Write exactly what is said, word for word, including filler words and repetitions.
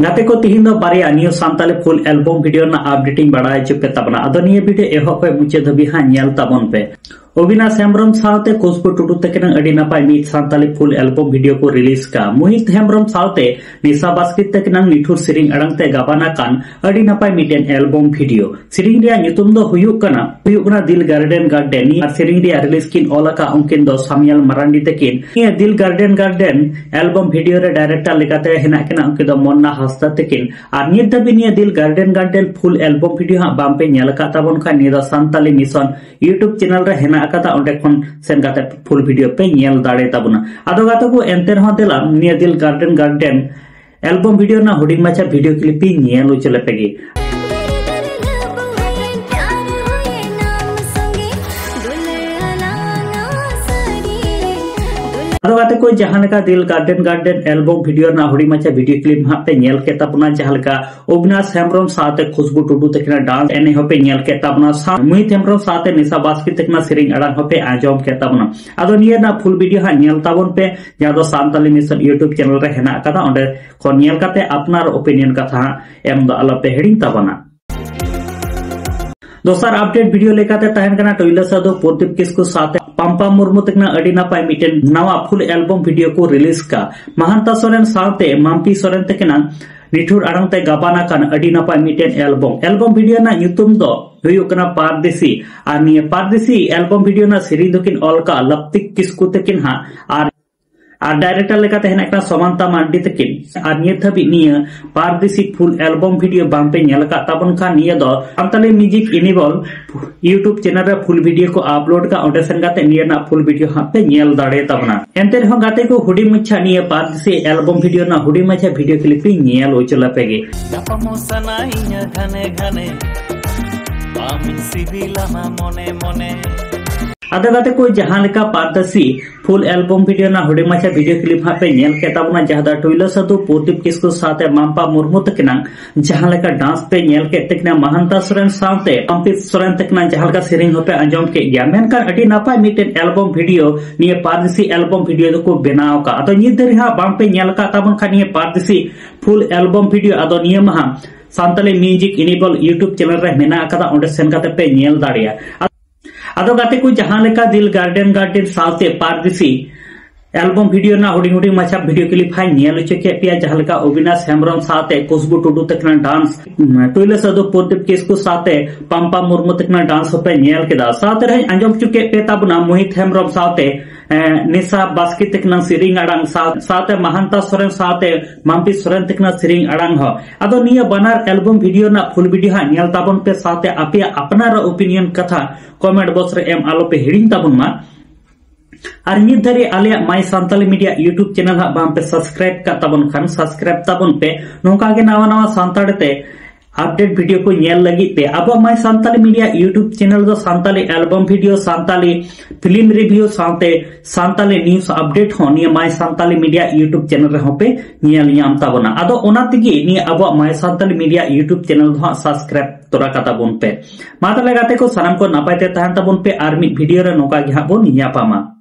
ᱜᱟᱛᱮ ᱠᱚ, ᱛᱤᱦᱤᱧ ᱫᱚ ᱵᱟᱨᱭᱟ new Santali full album video ᱨᱮᱱᱟᱜ update ᱤᱧ ᱵᱟᱲᱟᱭ ᱦᱚᱪᱚ ᱯᱮ ᱛᱟᱵᱚᱱᱟ᱾ ᱟᱫᱚ ᱱᱤᱭᱟᱹ video ᱮᱦᱚᱵ ᱠᱷᱚᱱ ᱢᱩᱪᱟᱹᱫ ᱫᱷᱟᱹᱵᱤᱡ ᱦᱟᱸᱜ ᱧᱮᱞ ᱛᱟᱵᱚᱱ ᱯᱮ᱾ ᱚᱵᱤᱱᱟᱥ ᱦᱮᱢᱵᱨᱚᱢ ᱥᱟᱶᱛᱮ ᱠᱷᱩᱥᱵᱩ ᱴᱩᱰᱩ ᱛᱟᱹᱠᱤᱱᱟᱜ ᱟᱹᱰᱤ ᱱᱟᱯᱟᱭ ᱢᱤᱫ ᱥᱟᱱᱛᱟᱞᱤ full album video ᱠᱚ release ᱠᱟᱜᱼᱟ᱾ ᱢᱳᱦᱤᱛ ᱦᱮᱢᱵᱨᱚᱢ ᱥᱟᱶᱛᱮ ᱱᱤᱥᱟ ᱵᱟᱥᱠᱮ ᱛᱟᱹᱠᱤᱱᱟᱜ ᱱᱤᱴᱷᱩᱨ ᱥᱮᱨᱮᱧ ᱟᱲᱟᱝ ᱛᱮ ᱜᱟᱵᱟᱱ ᱟᱠᱟᱱ ᱟᱹᱰᱤ ᱱᱟᱯᱟᱭ ᱢᱤᱫᱴᱮᱱ album video᱾ ᱥᱮᱨᱮᱧ ᱨᱮᱭᱟᱜ ᱧᱩᱛᱩᱢ ᱫᱚ ᱦᱩᱭᱩᱜ ᱠᱟᱱᱟ, ᱦᱩᱭᱩᱜ ᱠᱟᱱᱟ ᱫᱤᱞ ᱜᱟᱨᱰᱮᱱ ᱜᱟᱨᱰᱮᱱ᱾ ᱱᱤᱭᱟᱹ ᱟᱨ ᱥᱮᱨᱮᱧ ᱨᱮᱭᱟᱜ lyrics ᱠᱤᱱ ᱚᱞ ᱟᱠᱟᱫ ᱩᱱᱠᱤᱱ ᱫᱚ ᱥᱟᱢᱤᱭᱟᱞ ᱢᱟᱨᱟᱱᱰᱤ ᱛᱟᱹᱠᱤᱱ᱾ ᱱᱤᱭᱟᱹ ᱫᱤᱞ ᱜᱟᱨᱰᱮᱱ ᱜᱟᱨᱰᱮᱱ album video ᱨᱮ director ᱞᱮᱠᱟᱛᱮ ᱦᱮᱱᱟᱜ ᱠᱤᱱᱟ ᱩᱱᱠᱤᱱ ᱫᱚ ᱢᱚᱱᱱᱟ ᱦᱟᱸᱥᱫᱟ ᱛᱟᱹᱠᱤᱱ᱾ ᱟᱨ ᱱᱤᱛ ᱫᱷᱟᱹᱵᱤᱡ ᱱᱤᱭᱟᱹ ᱫᱤᱞ garden garden full album video ᱦᱟᱸᱜ ᱵᱟᱝ ᱯᱮ ᱧᱮᱞ ᱟᱠᱟᱫ ᱛᱟᱵᱚᱱ ᱠᱷᱟᱱ, ᱱᱤᱭᱟᱹ ᱫᱚ ᱥᱟᱱᱛᱟᱞᱤ ᱢᱤᱥᱚᱱ YouTube channel ᱨᱮ ᱦᱮᱱᱟᱜ ᱟᱠᱟᱫᱟ, ᱚᱸᱰᱮ ᱠᱷᱚᱱ ᱥᱮᱱ ᱠᱟᱛᱮ full video ᱯᱮ ᱧᱮᱞ ᱫᱟᱲᱮ ᱛᱟᱵᱚᱱᱟ᱾ ᱟᱫᱚ ᱜᱟᱛᱮ ᱠᱚ, ᱮᱱᱛᱮ ᱨᱮᱦᱚᱸ ᱫᱮᱞᱟ ᱱᱤᱭᱟᱹ ᱫᱤᱞ ᱜᱟᱨᱰᱮᱱ ᱜᱟᱨᱰᱮᱱ album video ᱨᱮᱱᱟᱜ ᱦᱩᱰᱤᱧ ᱢᱟᱪᱷᱟ video clip ᱤᱧ ᱧᱮᱞ ᱦᱚᱪᱚ ᱞᱮᱯᱮ ᱜᱮ᱾ ᱟᱫᱚ ᱜᱟᱛᱮ ᱠᱚ, ᱡᱟᱦᱟᱸ ᱞᱮᱠᱟ ᱫᱤᱞ ᱜᱟᱨᱰᱮᱱ ᱜᱟᱨᱰᱮᱱ album video ᱨᱮᱱᱟᱜ ᱦᱩᱰᱤᱧ ᱢᱟᱪᱷᱟ video clip ᱦᱟᱸᱜ ᱯᱮ ᱧᱮᱞ ᱠᱮᱫ ᱛᱟᱵᱚᱱᱟ, ᱡᱟᱦᱟᱸ ᱞᱮᱠᱟ ᱚᱵᱤᱱᱟᱥ ᱦᱮᱢᱵᱨᱚᱢ ᱥᱟᱶᱛᱮ ᱠᱷᱩᱥᱵᱩ ᱴᱩᱰᱩ ᱛᱟᱹᱠᱤᱱᱟᱜ dance ᱮᱱᱮᱡ ᱦᱚᱸᱯᱮ ᱧᱮᱞ ᱠᱮᱫ ᱛᱟᱵᱚᱱᱟ, ᱥᱟᱶ ᱢᱳᱦᱤᱛ ᱦᱮᱢᱵᱨᱚᱢ ᱥᱟᱶᱛᱮ ᱱᱤᱥᱟ ᱵᱟᱥᱠᱮ ᱛᱟᱹᱠᱤᱱᱟᱜ ᱥᱮᱨᱮᱧ ᱟᱲᱟᱝ ᱦᱚᱸᱯᱮ ᱟᱸᱡᱚᱢ ᱠᱮᱫ ᱛᱟᱵᱚᱱᱟ᱾ ᱟᱫᱚ ᱱᱤᱭᱟᱹ ᱨᱮᱱᱟᱜ full video ᱦᱟᱸᱜ ᱧᱮᱞ ᱛᱟᱵᱚᱱ ᱯᱮ, ᱡᱟᱦᱟᱸ ᱫᱚ ᱥᱟᱱᱛᱟᱞᱤ ᱢᱤᱥᱚᱱ YouTube channel ᱨᱮ ᱦᱮᱱᱟᱜ ᱟᱠᱟᱫᱟ, ᱚᱸᱰᱮ ᱠᱷᱚᱱ ᱧᱮᱞ ᱠᱟᱛᱮ ᱟᱯᱱᱟᱨ opinion ᱠᱟᱛᱷᱟ ᱦᱟᱸᱜ ᱮᱢ ᱫᱚ ᱟᱞᱚᱯᱮ ᱦᱤᱲᱤᱧ ᱛᱟᱵᱚᱱᱟ᱾ ᱫᱚᱥᱟᱨ update video ᱞᱮᱠᱟᱛᱮ ᱛᱟᱦᱮᱱ ᱠᱟᱱᱟ ᱴᱩᱭᱞᱟᱹ ᱥᱟᱹᱫᱷᱩ ᱯᱨᱚᱫᱤᱯ ᱠᱤᱥᱠᱩ ᱥᱟᱶᱛᱮ ᱯᱟᱢᱯᱟ ᱢᱩᱨᱢᱩ ᱛᱟᱹᱠᱤᱱᱟᱜ ᱟᱹᱰᱤ ᱱᱟᱯᱟᱭ ᱢᱤᱫᱴᱮᱱ ᱱᱟᱣᱟ full album video ᱠᱚ release ᱠᱟᱜᱼᱟ᱾ ᱢᱟᱦᱟᱱᱛᱟ ᱥᱚᱨᱮᱱ ᱥᱟᱶᱛᱮ ᱢᱟᱢᱯᱤ ᱥᱚᱨᱮᱱ ᱛᱟᱹᱠᱤᱱᱟᱜ ᱱᱤᱴᱷᱩᱨ ᱟᱲᱟᱝ ᱛᱮ ᱜᱟᱵᱟᱱ ᱟᱠᱟᱱ ᱟᱹᱰᱤ ᱱᱟᱯᱟᱭ ᱢᱤᱫᱴᱮᱱ album᱾ Album video ᱨᱮᱱᱟᱜ ᱧᱩᱛᱩᱢ ᱫᱚ ᱦᱩᱭᱩᱜ ᱠᱟᱱᱟ ᱯᱟᱨᱫᱮᱥᱤ᱾ ᱟᱨ ᱱᱤᱭᱟᱹ ᱯᱟᱨᱫᱮᱥᱤ album video ᱨᱮᱱᱟᱜ ᱥᱮᱨᱮᱧ ᱫᱚᱠᱤᱱ ᱚᱞ ᱠᱟᱜᱼᱟ ᱞᱟᱯᱛᱤᱠ ᱠᱤᱥᱠᱩ ᱛᱟᱹᱠᱤᱱ ᱦᱟᱸᱜ᱾ ᱟᱨ ᱟᱨ director ᱞᱮᱠᱟᱛᱮ ᱦᱮᱱᱟᱜ ᱠᱟᱱᱟ ᱥᱚᱢᱟᱱᱛᱟ ᱢᱟᱱᱰᱤ ᱛᱟᱹᱠᱤᱱ᱾ ᱟᱨ ᱱᱤᱛ ᱦᱟᱹᱵᱤᱡ ᱱᱤᱭᱟᱹ ᱯᱟᱨᱫᱮᱥᱤ full album video ᱵᱟᱝ ᱯᱮ ᱧᱮᱞ ᱟᱠᱟᱫ ᱛᱟᱵᱚᱱ ᱠᱷᱟᱱ, ᱱᱤᱭᱟᱹ ᱫᱚ ᱥᱟᱱᱛᱟᱞᱤ music ᱮᱱᱤᱵᱚᱞ YouTube channel ᱨᱮ full video ᱠᱚ upload ᱠᱟᱜᱼᱟ, ᱚᱸᱰᱮ ᱥᱮᱱ ᱠᱟᱛᱮ ᱱᱤᱭᱟᱹ ᱨᱮᱱᱟᱜ full video ᱦᱟᱸᱜ ᱯᱮ ᱧᱮᱞ ᱫᱟᱲᱮ ᱛᱟᱵᱚᱱᱟ᱾ ᱮᱱᱛᱮ ᱨᱮᱦᱚᱸ ᱜᱟᱛᱮ ᱠᱚ, ᱦᱩᱰᱤᱧ ᱢᱟᱪᱷᱟ ᱱᱤᱭᱟᱹ ᱯᱟᱨᱫᱮᱥᱤ album video ᱨᱮᱱᱟᱜ ᱦᱩᱰᱤᱧ ᱢᱟᱪᱷᱟ video clip ᱤᱧ ᱧᱮᱞ ᱦᱚᱪᱚ ᱞᱮᱯᱮ ᱜᱮ᱾ ᱧᱟᱯᱟᱢᱚᱜ ᱥᱟᱱᱟᱭᱤᱧᱟ ᱜᱷᱟᱱᱮ ᱜᱷᱟᱱᱮ, ᱟᱢᱤᱧ ᱥᱤᱵᱤᱞᱟᱢᱟ ᱢᱚᱱᱮ ᱢᱚᱱᱮ᱾ ᱟᱫᱚ ᱜᱟᱛᱮ ᱠᱚ, ᱡᱟᱦᱟᱸ ᱞᱮᱠᱟ ᱯᱟᱨᱫᱮᱥᱤ full album video ᱨᱮᱱᱟᱜ ᱦᱩᱰᱤᱧ ᱢᱟᱪᱷᱟ video clip ᱦᱟᱸᱜ ᱯᱮ ᱧᱮᱞ ᱠᱮᱫ ᱛᱟᱵᱚᱱᱟ, ᱡᱟᱦᱟᱸ ᱫᱚ ᱴᱩᱭᱞᱟᱹ ᱥᱟᱹᱫᱷᱩ ᱯᱨᱚᱫᱤᱯ ᱠᱤᱥᱠᱩ ᱥᱟᱶᱛᱮ ᱢᱟᱢᱯᱟ ᱢᱩᱨᱢᱩ ᱛᱟᱹᱠᱤᱱᱟᱜ ᱡᱟᱦᱟᱸ ᱞᱮᱠᱟ dance ᱯᱮ ᱧᱮᱞ ᱠᱮᱫ ᱛᱟᱹᱠᱤᱱᱟ ᱢᱟᱦᱟᱱᱛᱟ ᱥᱚᱨᱮᱱ ᱥᱟᱶᱛᱮ ᱯᱟᱢᱯᱤᱛ ᱥᱚᱨᱮᱱ ᱛᱟᱹᱠᱤᱱᱟᱜ ᱡᱟᱦᱟᱸ ᱞᱮᱠᱟ ᱥᱮᱨᱮᱧ ᱦᱚᱸᱯᱮ ᱟᱸᱡᱚᱢ ᱠᱮᱫ ᱜᱮᱭᱟ, ᱢᱮᱱᱠᱷᱟᱱ ᱟᱹᱰᱤ ᱱᱟᱯᱟᱭ ᱢᱤᱫᱴᱮᱱ album video ᱱᱤᱭᱟᱹ ᱯᱟᱨᱫᱮᱥᱤ album video ᱫᱚᱠᱚ ᱵᱮᱱᱟᱣ ᱟᱠᱟᱫ᱾ ᱟᱫᱚ ᱱᱤᱛ ᱫᱷᱟᱹᱨᱤᱡ ᱦᱟᱸᱜ ᱵᱟᱝᱯᱮ ᱧᱮᱞ ᱟᱠᱟᱫ ᱛᱟᱵᱚᱱ ᱠᱷᱟᱱ ᱱᱤᱭᱟᱹ ᱯᱟᱨᱫᱮᱥᱤ full album video, ᱟᱫᱚ ᱱᱤᱭᱟᱹ ᱢᱟᱦᱟ Santali Music Enable YouTube channel ᱨᱮ ᱢᱮᱱᱟᱜ ᱟᱠᱟᱫᱟ, ᱚᱸᱰᱮ ᱥᱮᱱ ᱠᱟᱛᱮ ᱯᱮ ᱧᱮᱞ ᱫᱟᱲᱮᱭᱟᱜᱼᱟ᱾ ᱟᱫᱚ ᱜᱟᱛᱮ ᱠᱚ, ᱡᱟᱦᱟᱸ ᱞᱮᱠᱟ ᱫᱤᱞ ᱜᱟᱨᱰᱮᱱ ᱜᱟᱨᱰᱮᱱ ᱥᱟᱶᱛᱮ ᱯᱟᱨᱫᱮᱥᱤ album video ᱨᱮᱱᱟᱜ ᱦᱩᱰᱤᱧ ᱦᱩᱰᱤᱧ ᱢᱟᱪᱷᱟ video clip ᱦᱟᱸᱜ ᱧᱮᱞ ᱦᱚᱪᱚ ᱠᱮᱫ ᱯᱮᱭᱟ, ᱡᱟᱦᱟᱸ ᱞᱮᱠᱟ ᱚᱵᱤᱱᱟᱥ ᱦᱮᱢᱵᱨᱚᱢ ᱥᱟᱶᱛᱮ ᱠᱷᱩᱥᱵᱩ ᱴᱩᱰᱩ ᱛᱟᱹᱠᱤᱱᱟᱜ dance, ᱩᱢ, ᱴᱩᱭᱞᱟᱹ ᱥᱟᱹᱫᱷᱩ ᱯᱨᱚᱫᱤᱯ ᱠᱤᱥᱠᱩ ᱥᱟᱶᱛᱮ ᱯᱟᱢᱯᱟ ᱢᱩᱨᱢᱩ ᱛᱟᱹᱠᱤᱱᱟᱜ dance ᱦᱚᱸᱯᱮ ᱧᱮᱞ ᱠᱮᱫᱟ᱾ ᱥᱟᱶᱛᱮ ᱨᱮᱦᱚᱸᱧ ᱟᱸᱡᱚᱢ ᱦᱚᱪᱚ ᱠᱮᱫ ᱯᱮ ᱛᱟᱵᱚᱱᱟ ᱢᱳᱦᱤᱛ ᱦᱮᱢᱵᱨᱚᱢ ᱥᱟᱶᱛᱮ, ᱮᱸ, ᱱᱮᱥᱟ ᱵᱟᱥᱠᱮ ᱛᱟᱹᱠᱤᱱᱟᱜ ᱥᱮᱨᱮᱧ ᱟᱲᱟᱝ ᱥᱟᱶ-, ᱥᱟᱶᱛᱮ ᱢᱟᱦᱟᱱᱛᱟ ᱥᱚᱨᱮᱱ ᱥᱟᱶᱛᱮ ᱢᱟᱢᱯᱤ ᱥᱚᱨᱮᱱ ᱛᱟᱹᱠᱤᱱᱟᱜ ᱥᱮᱨᱮᱧ ᱟᱲᱟᱝ ᱦᱚᱸ᱾ ᱟᱫᱚ ᱱᱤᱭᱟᱹ ᱵᱟᱱᱟᱨ album video ᱨᱮᱱᱟᱜ full video ᱦᱟᱸᱜ ᱧᱮᱞ ᱛᱟᱵᱚᱱ ᱯᱮ, ᱥᱟᱶᱛᱮ ᱟᱯᱮᱭᱟᱜ ᱟᱯᱱᱟᱨᱟᱜ opinion ᱠᱟᱛᱷᱟ comment box ᱨᱮ ᱮᱢ ᱟᱞᱚᱯᱮ ᱦᱤᱲᱤᱧ ᱛᱟᱵᱚᱱ ᱢᱟ᱾ ᱟᱨ ᱱᱤᱛ ᱫᱷᱟᱹᱨᱤᱡ ᱟᱞᱮᱭᱟᱜ My Santali Media YouTube channel ᱦᱟᱸᱜ ᱵᱟᱝ ᱯᱮ subscribe ᱠᱟᱜ ᱛᱟᱵᱚᱱ ᱠᱷᱟᱱ subscribe ᱛᱟᱵᱚᱱ ᱯᱮ᱾ ᱱᱚᱝᱠᱟ ᱜᱮ ᱱᱟᱣᱟ ᱱᱟᱣᱟ ᱥᱟᱱᱛᱟᱲᱤ ᱛᱮ update video ᱠᱚ ᱧᱮᱞ ᱞᱟᱹᱜᱤᱫ ᱛᱮ ᱟᱵᱚ My Santali Media YouTube channel ᱫᱚ Santali album video, Santali film review ᱥᱟᱶᱛᱮ ᱥᱟᱱᱛᱟᱞᱤ news update ᱦᱚᱸ ᱱᱤᱭᱟᱹ My Santali Media YouTube channel ᱨᱮᱦᱚᱸ ᱯᱮ ᱧᱮᱞ ᱧᱟᱢ ᱛᱟᱵᱚᱱᱟ᱾ ᱟᱫᱚ ᱚᱱᱟ ᱛᱮᱜᱮ ᱱᱤᱭᱟᱹ ᱟᱵᱚᱣᱟᱜ My Santali Media YouTube channel ᱫᱚ ᱦᱟᱸᱜ subscribe ᱛᱚᱨᱟ ᱠᱟᱛᱟ ᱵᱚᱱ ᱯᱮ᱾ ᱢᱟ ᱛᱟᱦᱞᱮ ᱜᱟᱛᱮ ᱠᱚ, ᱥᱟᱱᱟᱢ ᱠᱚ ᱱᱟᱯᱟᱭ ᱛᱮ ᱛᱟᱦᱮᱱ ᱛᱟᱵᱚᱱ ᱯᱮ, ᱟᱨ ᱢᱤᱫ video ᱨᱮ ᱱᱚᱝᱠᱟ ᱜᱮ ᱦᱟᱸᱜ ᱵᱚᱱ ᱧᱟᱯᱟᱢᱟ᱾